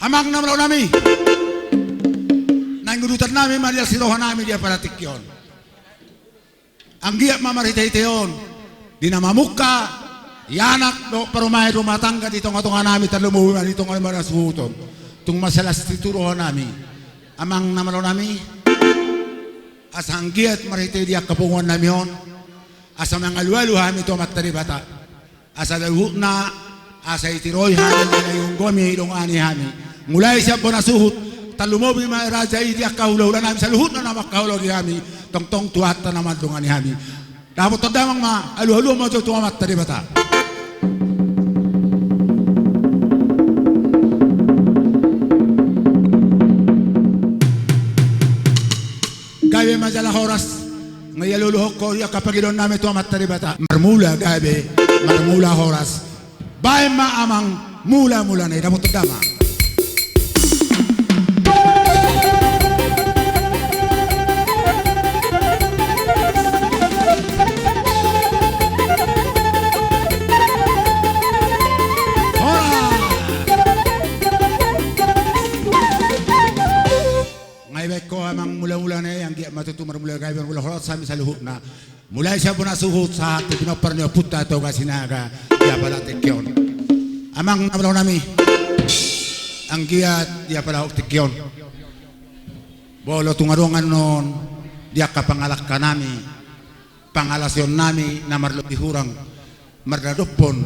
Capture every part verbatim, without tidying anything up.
Amang na malo nami, naeng udutan nami ma di asi roha nami di apala tingki on. Anggiat ma marhitehite on di na mamungka anak dohot parumaen rumah tangga di tongatonga nami, tarlumobi ma di tonga ni bona suhut on, tung mansai las situtu roha nami. Amang na malo nami, asa anggiat marhite di angka punguan nami on, asa mangalualu hami tu Amanta Debata. Asa saluhutna, asa ditiroi hami, na iunggomi, idongani hami. Mulai sian bona suhut, tarlumobi ma raja i di angka hulahula nami saluhutna na mangkaholongi hami, tongtong Tuhanta na mandongani hami. Dapothon damang ma, alualuhon ma jo tu Amanta Debata. Gabe ma jala horas, nga ia lolo hongko ia kapagidoan nami tu Amanta Debata. Marmula gabe, marmula horas. Baen ma amang mula-mula na i, dapothon damang. Horas. Nga ibaen ho amang mula-mula na i, anggiat ma tutu marmula gabe, marmula horas hami saluhutna. Mulai sian bona suhut sahat tu pinompar ni ompunta Toga Sinaga di apala tingki on. Amang na malo nami, anggiat di apala tingki on, molo tung adong annon di angka pangalangka nami, pangalasion nami na marlobi hurang, mardadophon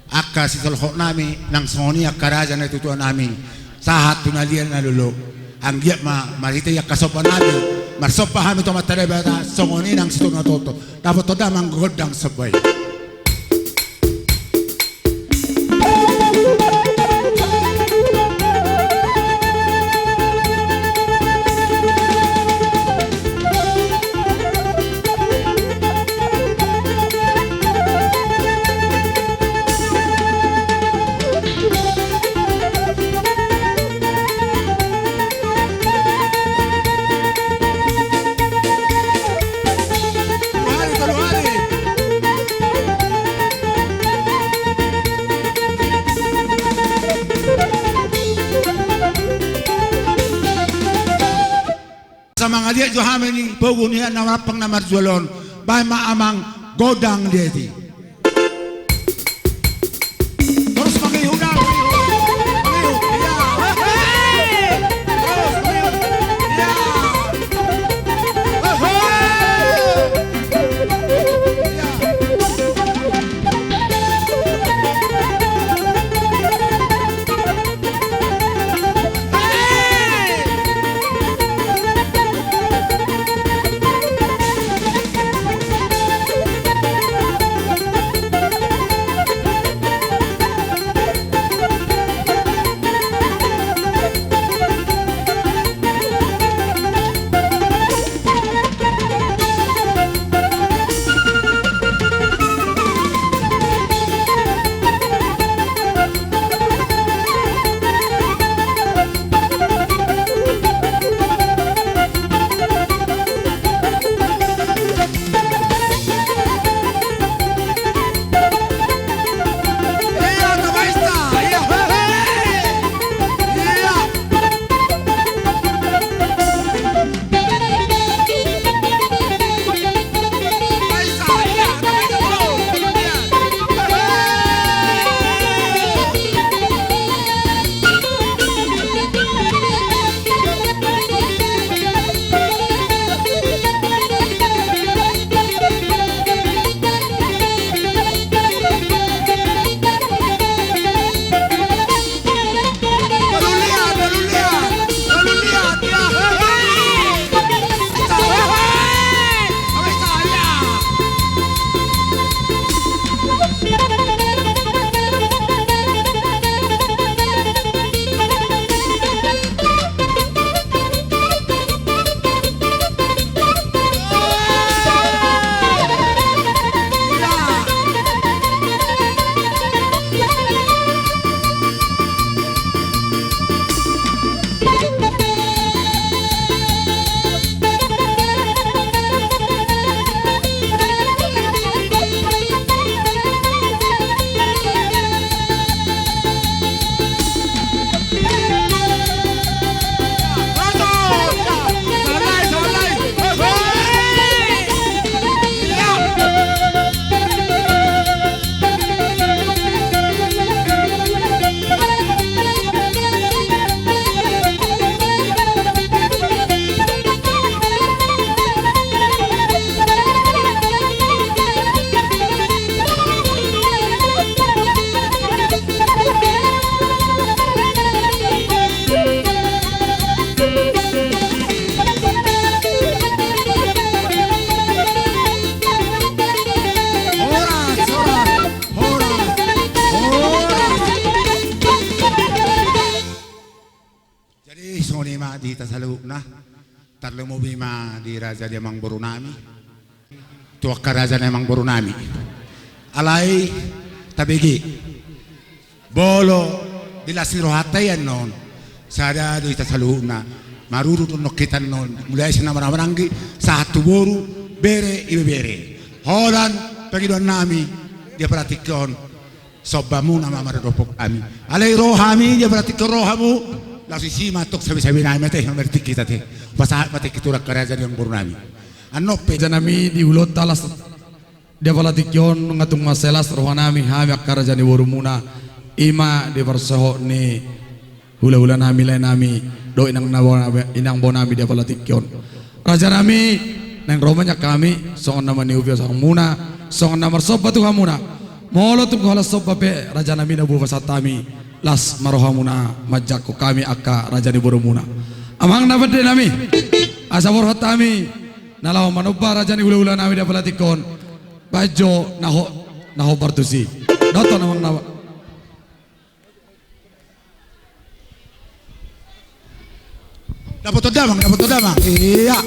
angka sitolhot nami, nang songon i angka raja natuatua nami, sahat tu na liat na lolo. Anggiat ma marhite angka somba nami, marsomba hami tu Amanta Debata, songon i nang situtu na toto. Dapothon damang gondang somba i. Asa mangaliat jo hami di pogu ni na marampang na marjual on. Baen ma amang gondang liat i. Torus mangihut, mangihut, mangihut. Ia. Torus mangihut. Ia. Ia. Songon i ma di hita saluhutna. Tarlumobi ma di raja ni amangboru nami, tu angka raja ni amangboru nami. Alai tabege, molo di las ni rohanta i annon, sada do hita saluhutna. Maruru do annon hita annon, mulai sian na marhahamaranggi sahat tu boru, bere, ibebere. Holan pangidoan nami di apala tingki on, somba muna ma maradophon hami. Alai ro hami di apala tingki on, ro hamu, laos disi ma antong sabesabe nami ate, mamereng tingki ate. Pasahat ma tingki tu angka raja ni amangboru nami. Annon pe raja nami di ulaonta las di apala tingki on, nunga tung mansai las roha nami, hami angka raja ni borumuna, i ma di parsohot ni hulahula nami, lae nami, dohot inang na bo-, inang bao nami di apala tingki on. Raja nami, naeng ro ma nian hami songon na maniupi hasahutmuna, songon na marsomba tu hamuna. Molo tung holan somba pe raja nami na boi pasahat hami, las ma rohamuna manjangkon hami angka raja ni borumuna. Amang na pande nami, asa borhat hami na laho manomba raja ni hulahula nami di apala tingki on. Baen jo na ho-, na hombar tusi. Dohot on amang na. Dapoton damang, dapoton damang. Iya.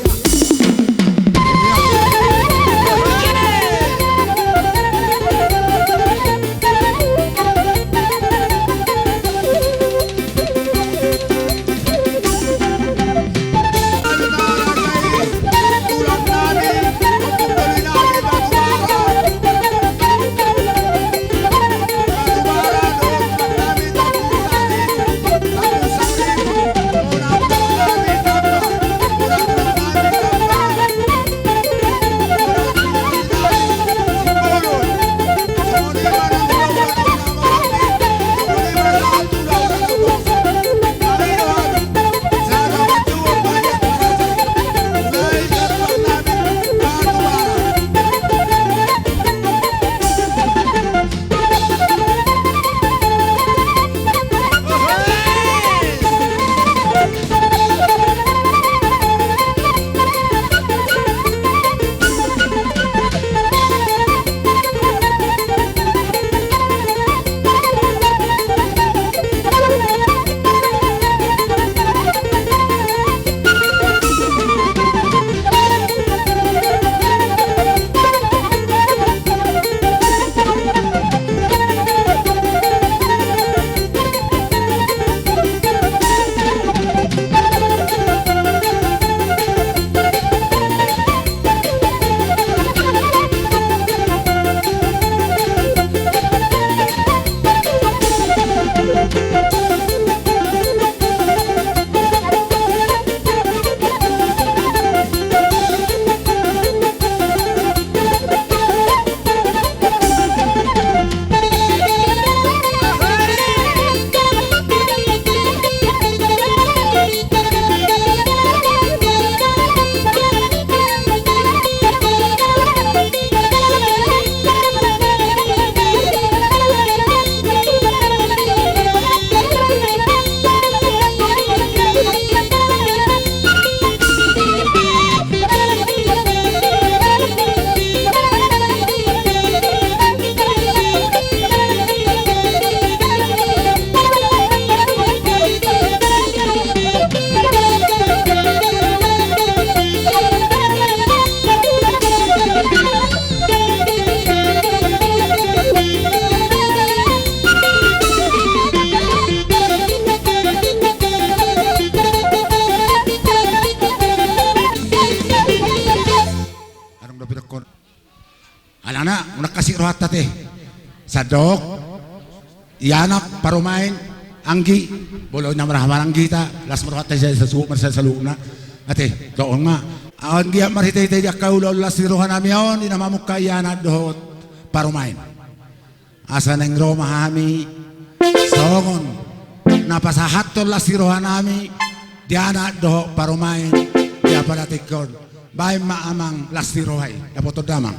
Adong dope dokkon. Alana, unang kasih rohanta te. Sandok. Ianak, parumaen, anggi, molo na marhahamaranggi hita, las ma rohanta sian saluhutna. Ate, dohon ma. Anggiat marhitehite di angka ulaon las ni roha nami on, di na mamungka ianak dohot parumaen. Asa naeng ro ma hami songon na pasahathon las ni roha nami di anak dohot parumaen di apala tingki on. Baen ma amang las ni roha i, dapoton damang.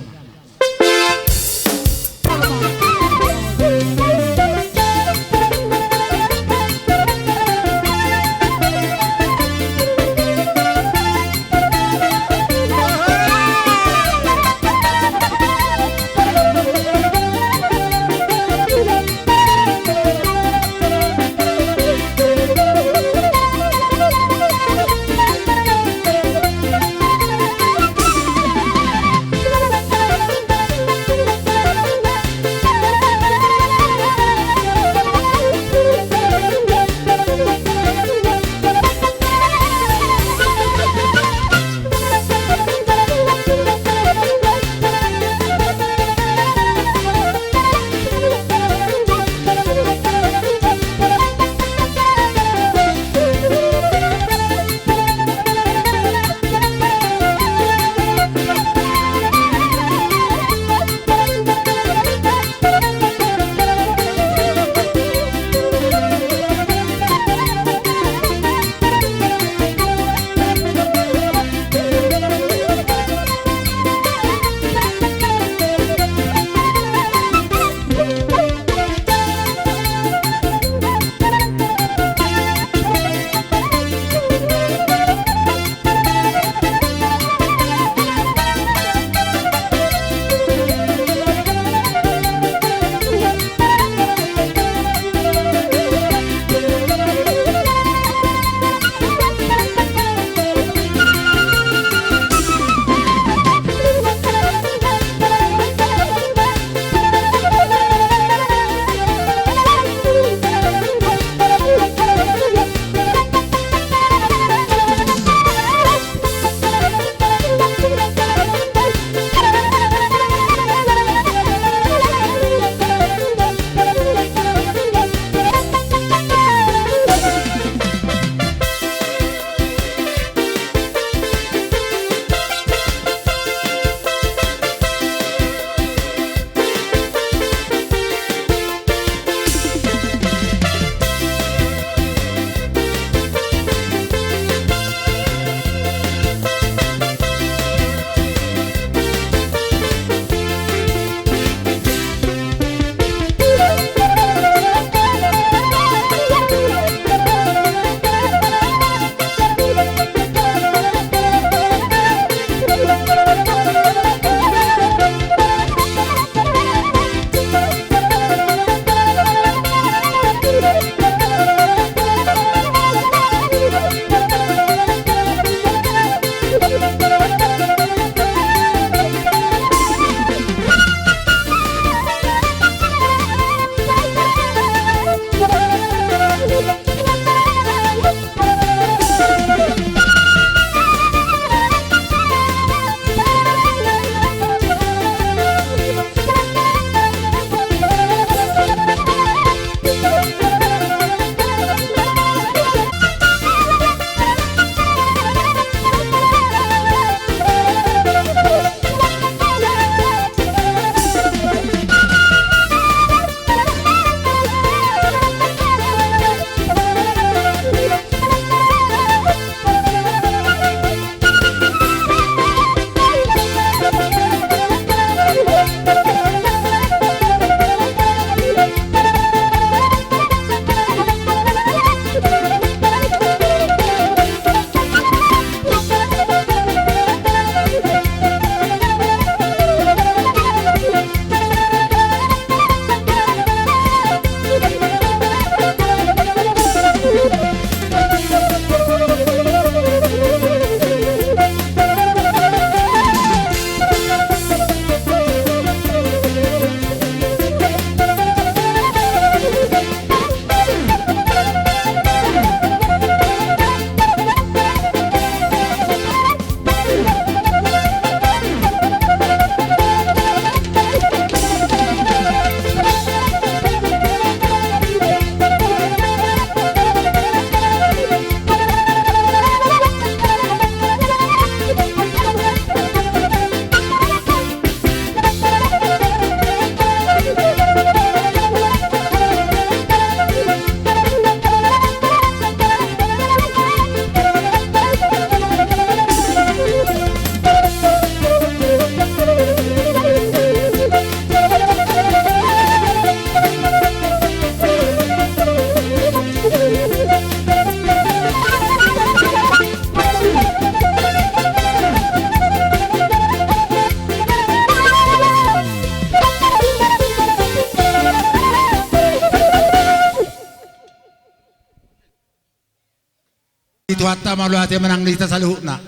Tuhanta ma mauliate ma nang di hita saluhutna.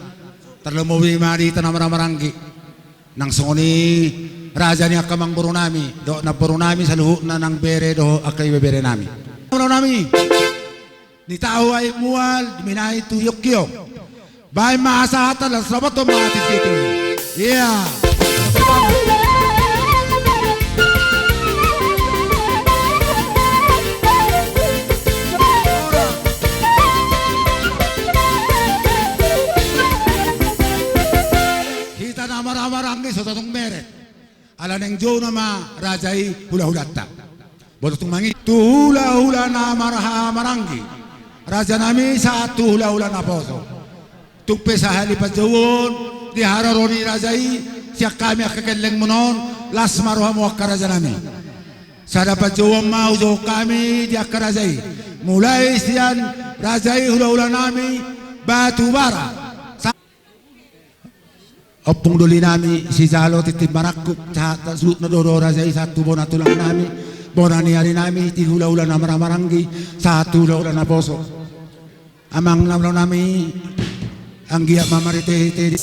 Tarlumobi ma di hita na marhahamaranggi. Nang songon i raja ni angka amangboru nami dohot namboru nami saluhutna nang bere dohot angka ibebere nami. Amangboru nami. Ni tahu ai mual diminai tu yokio. Baen ma hasahatan las roboto ma tititi. Ia. Hita na marhahamaranggi so tatung meret. Ala naeng jouna ma raja i hulahulanta. Boto tung mangi tu hulahula na marhahamaranggi. Raja nami sahat tu hulahula naposo. Tung pe sahali panjouon di haroro ni raja i sian hami angka gellengmuna on, las ma rohamu angka raja nami. Sada panjouon ma hujou hami di angka raja i. Mulai sian raja i hulahula nami Batubara. Sa- Ompung doli nami sijalo tintin marangkup, sahat suhutna do raja i sahat tu bona tulang nami, bona ni ari nami, di hulahula na marhahamaranggi, sahat tu hulahula naposo. Amang na ulaon nami, anggiat ma marhitehite di.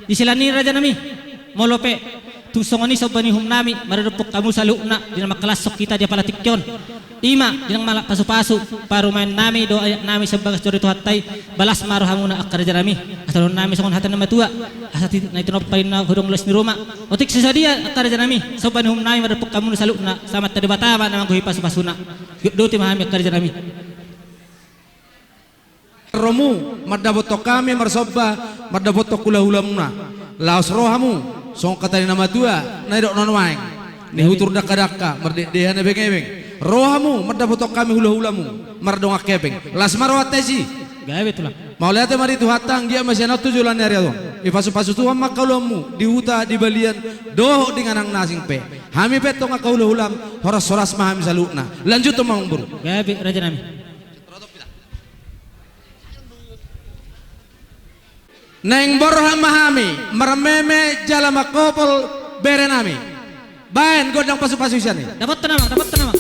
Di siala ni i raja nami, molo pe tung songon i somba ni uhum nami maradophon hamu saluhutna di na mangkalashon hita di apala tingki on. I ma di na mangalap pasupasu parumaen nami dohot anak nami sian bagas joro ni Tuhanta i, balas ma rohamuna angka raja nami. Asa dohonon nami songon hata ni na matua, asa ti-, na tinompa ninna hudong las ni ruma. Otik so sadia angka raja nami, somba ni uhum nami maradophon hamu saluhutna, Amanta Debata ma na manggohi pasupasuna. Gok dohot i ma hami angka raja nami. Rohamu mandapothon hami marsomba, mandapothon hulahulamuna. Laos ro hamu songon hata ni na matua na nidok na nuaeng: Nihutur dangkadangka, mardekdehan ebengebeng. Ro hamu mandapothon hami hulahulamu mardongan hepeng. Las ma rohanta disi. Gabe, Tulang. Mauliate ma di Tuhanta, anggiat ma sian on tu joloan ni ari on dipasupasu Tuhan ma angka ulaonmu di huta, di balian dohot di inganan na asing pe. Hami pe antong angka hulahulam, horashoras ma hami saluhutna. Lanjuthon ma, amangboru. Gabe, raja nami. Naeng borhat ma hami marmeme jala mangkopol bere nami. Baen gondang pasupasu sian i. Dapothon, Amang, dapothon, Amang.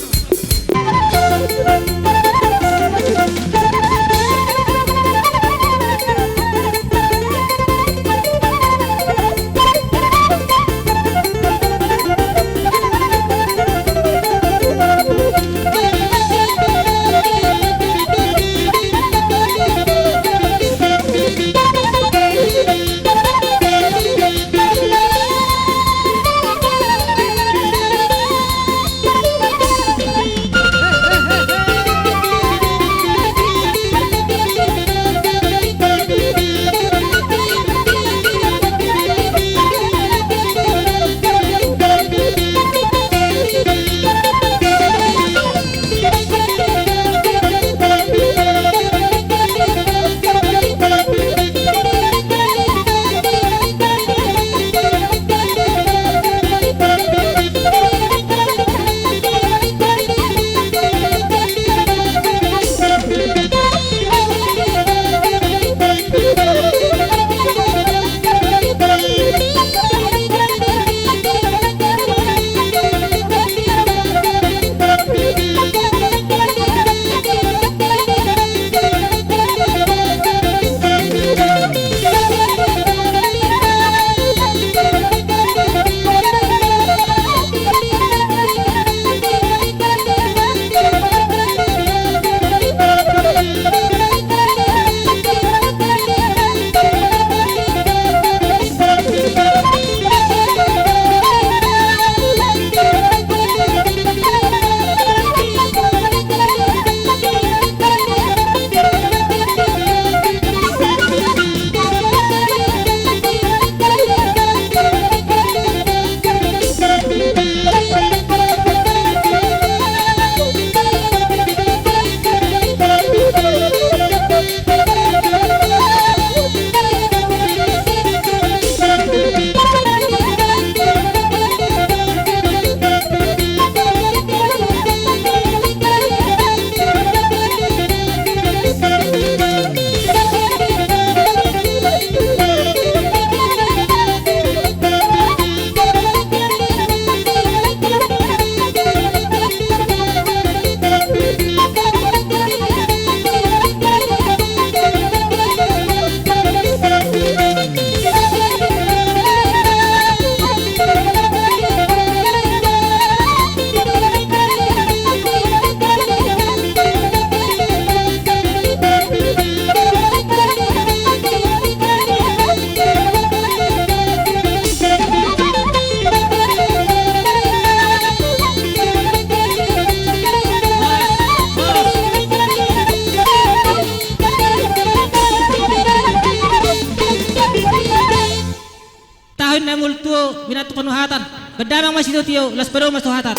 Pinantuk panuhatan. Berdamang ma sitio-tio, las padao ma suhatan.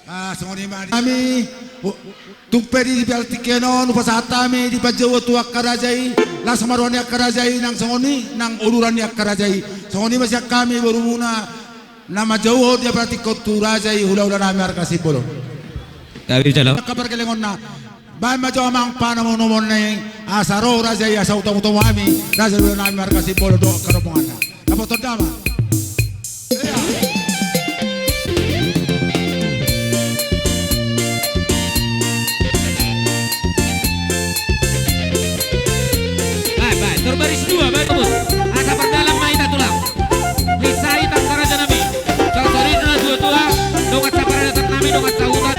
Ah, songon i ma di hami. Tung pe di, di partingkian on hupasahat hami di panjouon tu angka raja i, las ma roha ni angka raja i nang songon i nang uduran ni angka raja i. Songon i ma sian hami borumuna na manjouhon di partingkian on tu raja i, hulahula nami marga Simbolon. Angka pargellengon na baen ma jo amang panomunomuon na i, asa ro raja i, asa hutomutomu hami raja i, hulahula nami marga Simbolon dohot angka rombongan na. Dapoton damang. Baen, baen, tor baris dua, baen, tor. Asa pardalan ma hita tulang. Hita, hita angka raja nami. Saluhutna na tua-tua, dongan saparadaton nami, dongan sahuta.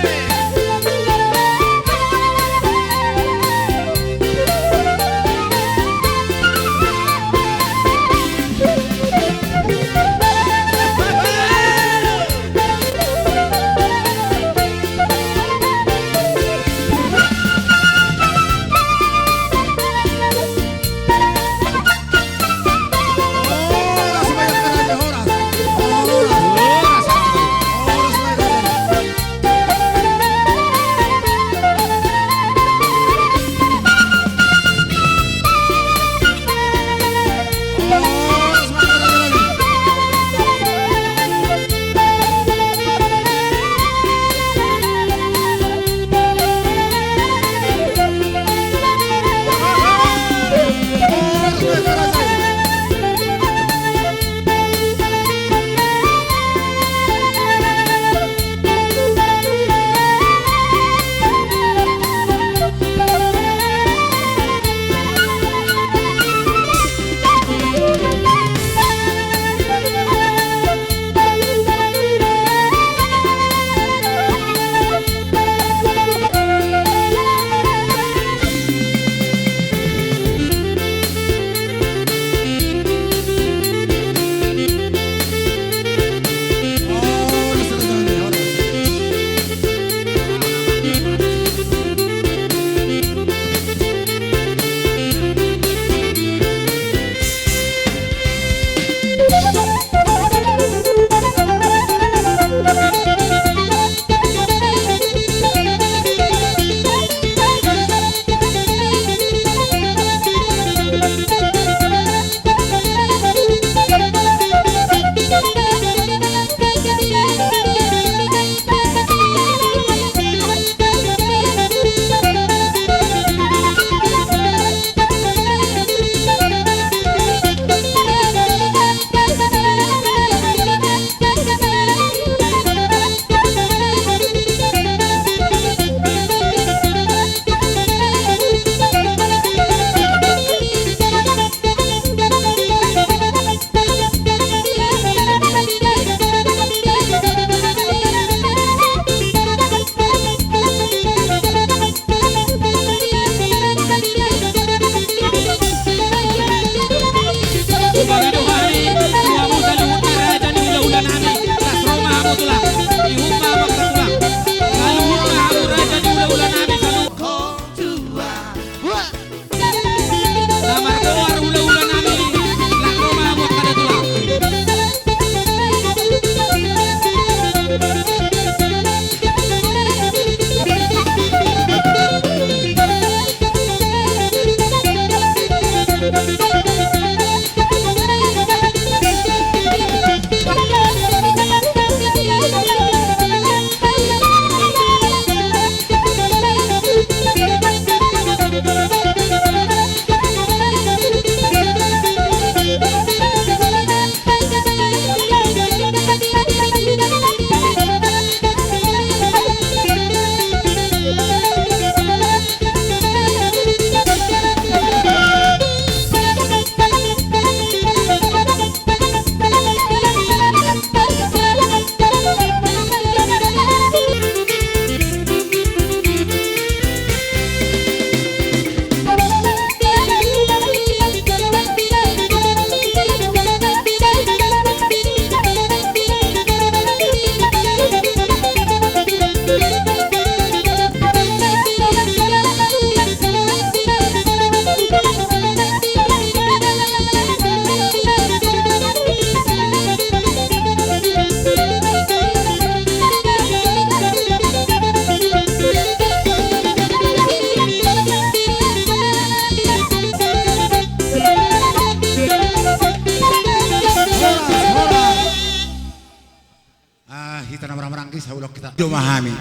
Saulok hita. Doma hami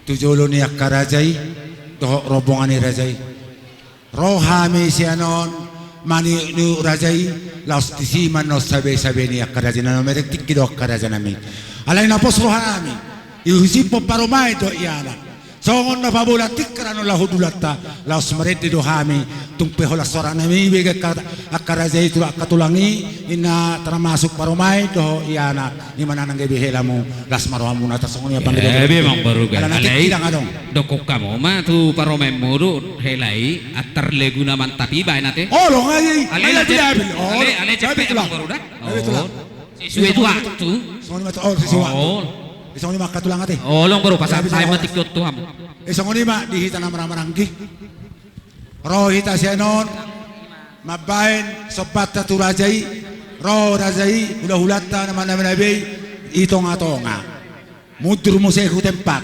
tu jolo ni angka raja i dohot rombongan ni raja i. Ro hami sian on maniuk-niuk raja i, laos disi ma annon sabe-sabe ni angka raja i, na mamereng tingki do angka raja nami. Alai na pos roha nami, ihusipon parumaen dohot ianak. Songon na pabola tingki ra annon laho hundulanta, laos marende do hami, tung pe holan soara nami bege angka, angka raja i tu angka tulang i, inna termasuk parumaen dohot ianak, i ma na nang gabe helamu, las ma rohamuna, tar songon i ma panggabean. Gabe, Amangboru, gabe. Alana tingki ndang adong. Dokkon hamu ma tu parumaenmu do hela i, antar legu na mantap i baen ate. Olo, ngai, ngai, ale, ale, ale, ale, ale, cepet, Amangboru, da. Gabe tulang. Sesuai tu waktu. Songon i ma tu, oh, sesuai waktu. Oh. Eh, songon i ma angka tulang ate. Olo, Amangboru, pasahat ma tingki on tu hamu. Eh, songon i ma di hita na marhahamaranggi. Ro hita sian on mambaen sombanta tu raja i. Ro raja i, hula-hulanta na manabe-nabe i, i tonga-tonga. Mundur muse hu tempat.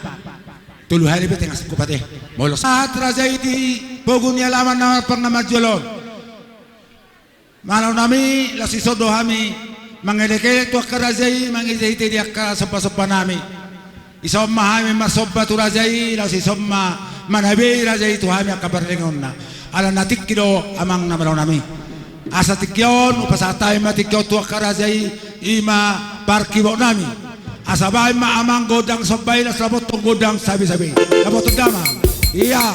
Tolu hali pe tenga singkup ate. Molo sahat raja i di pogu ni alaman na marpang na marjual on. Manaon nami, laos dison do hami mangelek-elek tu angka raja i, mangihut-ihut di angka somba-somba nami. Dison ma hami marsomba tu raja i, laos dison ma manabe raja i tu hami angka parlengonna. Alana tingki do amang na manaon nami. Asa tingki on, hupasahat hami ma tingki on tu angka raja i, i ma parkibot nami. Asa baen ma amang gondang somba i, laos dapothon gondang sabe-sabe. Dapothon damang. Ia.